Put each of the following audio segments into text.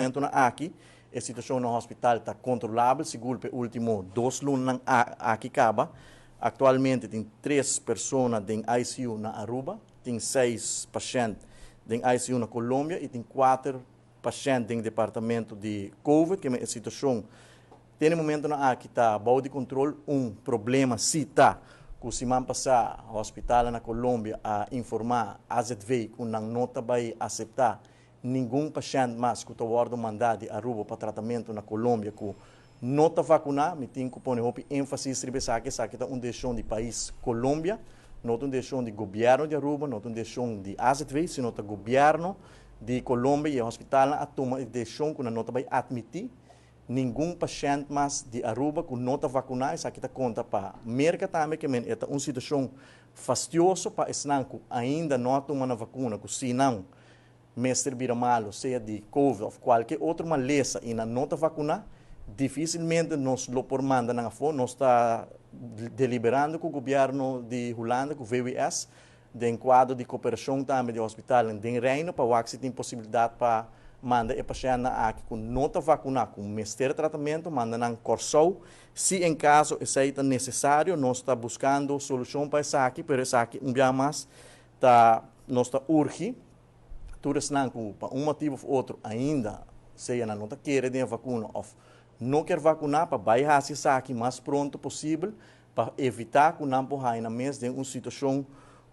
Momentonan aki e situacion na hospital ta controlabel sigur p'e ultimo 2 lunanan aki caba. Actualmente tin tres persona den ICU na Aruba, tin seis pashent den ICU na Colombia y tin cuater pashent den departamento di COVID, cu e situacion te e momentonan aki ta bou di control. Un problema si ta cu siman pasa hospital na Colombia a informa AZV cu nan no ta bay acepta ningun pashent mas cu ta wordo manda di Aruba pa tratamento na Colombia cu no ta vacuna. Mi tin cu pone hopi enfasis riba esaki. Esaki ta un decision di pais Colombia, no un decision di gobierno di Aruba, no un decision di AZV, sino ta gobierno di Colombia y e hospital a tuma e decision cu no ta bay admiti ningun pashent mas di Aruba cu no ta vacuna. Esaki ta conta pa Merca tambe, kiermen ta un situacion fastioso pa esnan cu ainda no a tuma e vacuna, cu si nan mester bira malo, sea di COVID of cualkier otro malesa y no ta vacuna, dificilmente nos lo por manda nan afo. Nos ta deliberando cu gobierno di Hulanda, cu VWS, den cuadro di cooperacion tambe di hospital den Reino, pa wak si tin posibilidad pa manda e pashent aki cu no ta vacuna, cu mester tratamento, manda nan Corsou, si en caso esey ta necesario. Nos ta buscando solucion pa esaki, pero esaki un biaha mas ta nos ta urgi tur esnan cu pa un motibo of otro ainda sea no ta kere den vacuna of no kier vacuna, pa bay haci esaki mas pronto posibel, pa evita cu nan por haya nan mes den un situacion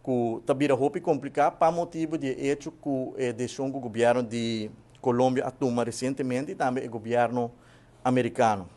cu ta bira hopi complica pa motibo di hecho cu e decision cu gobierno di Colombia a tuma recientemente y tambe e gobierno Americano.